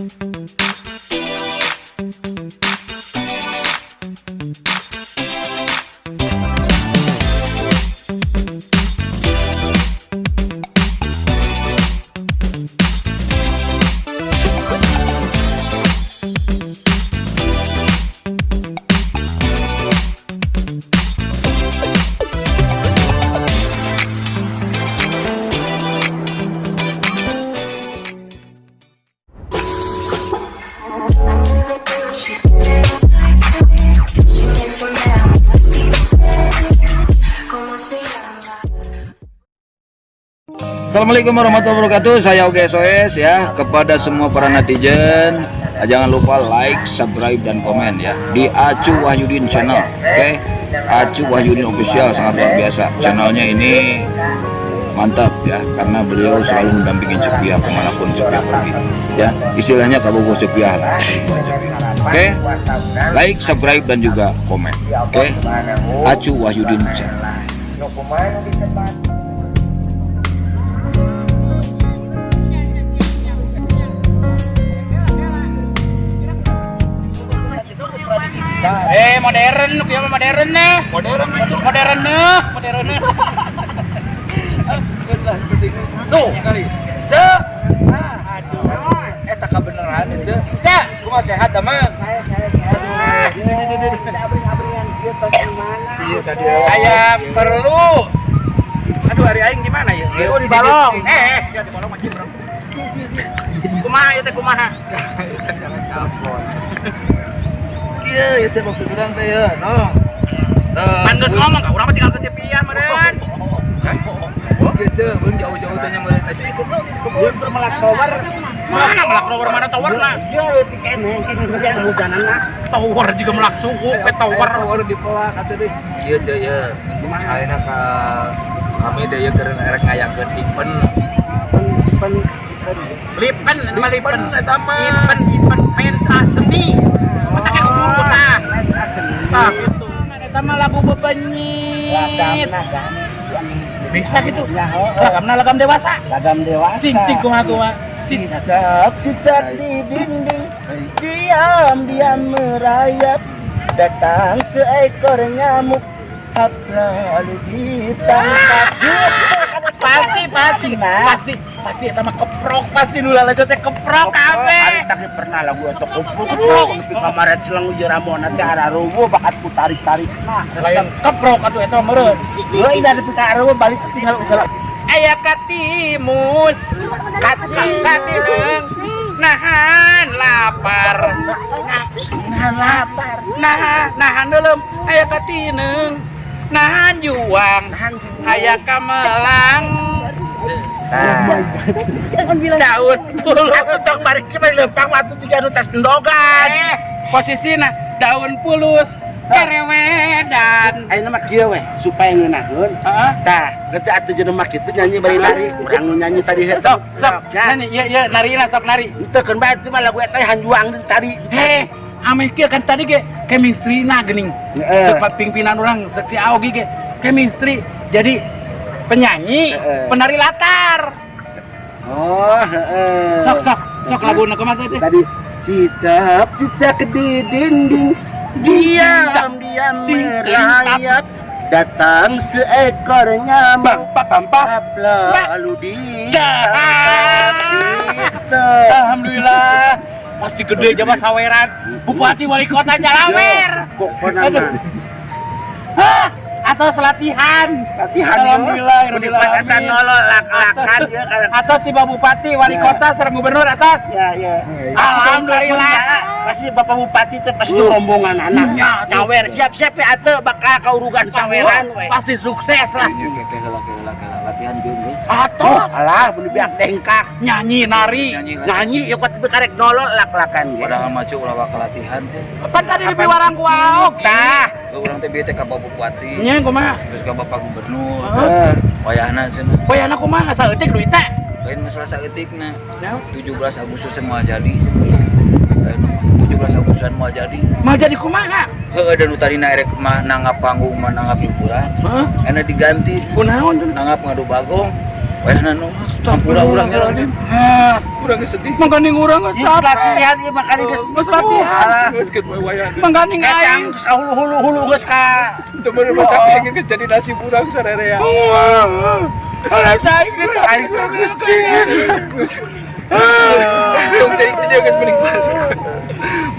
¿Cómo se llama? Assalamualaikum warahmatullahi wabarakatuh. Saya Oge SOS ya. Kepada semua para netizen, jangan lupa like, subscribe dan komen ya di Acu Wahyudin Channel. Oke. Acu Wahyudin Official sangat luar biasa. Channelnya ini mantap ya, karena beliau selalu mendampingi Cut Piah kemanapun Cut Piah pergi. Ya, istilahnya kabogoh Cut Piah lah. Oke, like, subscribe dan juga komen. Oke, Acu Wahyudin Channel. Eh, modern, nu kieu mah modern nah. Modern, modern nah, modern nah. Tuh, kali. Cek. Aduh. Eta kabeneran itu. Cek. Kumaha sehat, Damang? Iya tadi. Aya perlu. Aduh, hari aing di mana ya? Oh, di balong. Eh, ya di balong mah bro. Kumaha ieu teh, kumaha? Kieu ieu teh maksud urang teh ya. No. Pan geus ngomong ka urang mah tinggal ke Cipiah meureun. Kieu ceu, beung jauh-jauh teh nya meureun. Acuy ikut ikut. Melak tower. Mana melak tower, mana tower nah? Iya, kene kene hujan-hujanan nah. Tower juga melak suku, ke tower. Tower dipelak atuh deh. Kieu ceu ya. Ayeuna ka kami teh ieu keur erek ngayakeun event. Pen Lipen, nama lipen. Eta mah. Event, event pentas seni. Mata kayak kubur tah. Tah gitu. Eta mah lagu bebenyit. Bisa gitu. Ya, heeh. Lagamna lagam dewasa. Lagam dewasa. Cing cing kumaha kumaha. Cing. Cicak, cicak di dinding, diam diam merayap, datang seekor nyamuk, hap lalu ditangkap. Pasti pasti pasti pasti eta mah keprok, pasti nu lalajo teh keprok kabeh. Tapi pernah lagu eta keprok, keprok nepi kamari celeng ieu ramona teh araruwuh bakat ku tarik-tarik nah. Lain keprok atuh eta mah meureun. Heuh, da nepi ka araruwuh balik teh tinggal ugal. Aya katimus, kati katileung nahan lapar. Nahan lapar. Nahan nahan deuleum aya katineung nahan juang aya kamelang daun pulus. Atuh tong bari kieu mah leumpang atuh jiga nu tes endogan. Eh, posisina daun pulus kerewedan. Ayeuna mah kieu weh supaya ngeunaheun. Heeh. Tah, berarti atuh jelema kitu nyanyi bari nari, urang nu nyanyi tadi heuh. Sok, sok. Ya. Nyanyi, iya, iya, nari lah, sok nari. Henteu keun bae itu mah lagu eta hanjuang tadi. Heh, ameh kieu kan tadi ge chemistry na geuning. Heeh. Tempat pimpinan orang si Aogi ge chemistry. Jadi penyanyi, Heeh. penari latar. Oh, heeh. Sok, sok, sok laguna kumaha teh? Tadi cicak cicak di dinding, diam diam merayap, datang seekor nyamuk, Bang, bang, bang. lalu ditangkap gitu. Alhamdulillah. Pasti gede jaba saweran. Bupati wali kota nyalawer. Kok mah. Hah? Atau latihan. Latihan. Alhamdulillah, Udah patasan nolol lak-lakan ya kan. Atas tiba bupati, wali Ya. kota, sareng gubernur atas. Ya, ya. Alhamdulillah. Pasti Bapak Bupati teh pasti rombongan anak. Ya, tuh. Nyawer siap-siap ya atuh bakal kaurugan saweran we. Pasti sukses lah. Heula heula heula latihan jeung we. Atos Oh, alah mun biak dengkak. Nyanyi nari. Nyanyi. Nyanyi ya kuat karek nolol lak-lakan ge. Padahal mah ceu ulah waka latihan teh. Pan tadi di piwarang ku Aok. Tah. Urang teh bieu teh ka Bapak Bupati. Nya kumaha? Terus ka Bapak Gubernur. Heeh. Wayahna cenah. Wayahna kumaha saeutik duit teh? Lain masalah saeutikna. Ya. 17 Agustus semua jadi. Lain 17 Agustusan mau jadi. Mau jadi kumaha? Heeh, dan nu tadina erek mah nanggap panggung mah nanggap hiburan. Heeh. Enak diganti Kunaon cenah? nanggap ngadu bagong. Wayahna nu hampura urang nya. Hah. Urang geus sedih. Mangkaning urang geus Geus capek. latihan ieu makanya geus Geus latihan. Geus keur wayah. Mangkaning Kesang aing. geus ka hulu-hulu geus ka Teu bener mah tapi geus jadi nasib urang sarerea. Alah aing geus aing geus. Tong cari dia geus mending balik.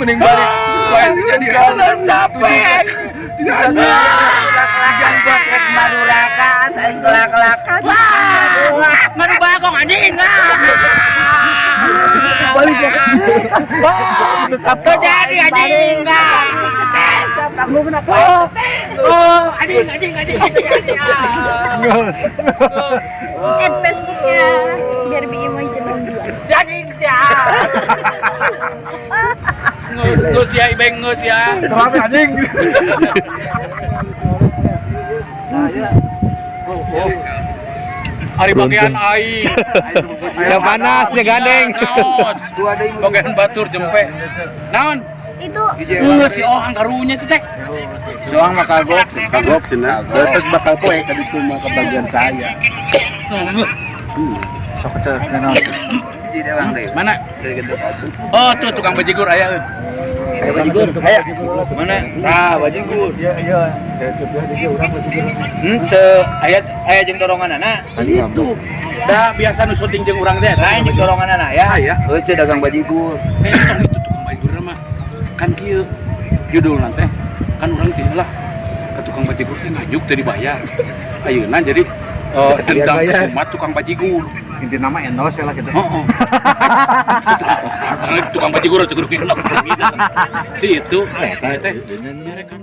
Mending balik. Wae teu jadi Alah capek. Laki-lakan rek madurakan aing kelak-kelakan. Ngadu bagong anjing ah. Balik ya. Teu jadi anjing ah. Oh, anjing anjing anjing anjing anjing. ah. Add Facebooknya Derby Emoji 62. Jadi ya. Ngeus ya, ibeng ngeus ya. Rame anjing. Oh, oh. Ari bagian aing. Ya panas ya gandeng. Naos. Bagian batur jempe. Naon? Itu Ngeus si ohang karunya sih cek. Soang mah kagok. Kagok cenah. Terus bakal poe ka ditu mah ke bagian saya. Sok kenal. Hiji dewang deh. Mana? Dari gentos satu. Oh, tuh tukang bajigur aya euy. Aya bajigur. Aya. Mana? Nah, bajigur. Iya iya. Jadi urang bajigur. Henteu, aya aya jeung doronganana. Itu. Da biasa nu syuting jeung urang teh. Lain jeung doronganana ya. Aya. Heuh teu dagang bajigur. Eh, tong itu tukang bajigur mah. Kan kieu judulna teh kan urang teh lah ke tukang bajigur teh ngajuk teh dibayar. Ayeuna jadi dendam Bayar. kesumat tukang bajigur. Inti nama endorse ya lah gitu. Heeh. Tukang bajigur cukup si itu teh.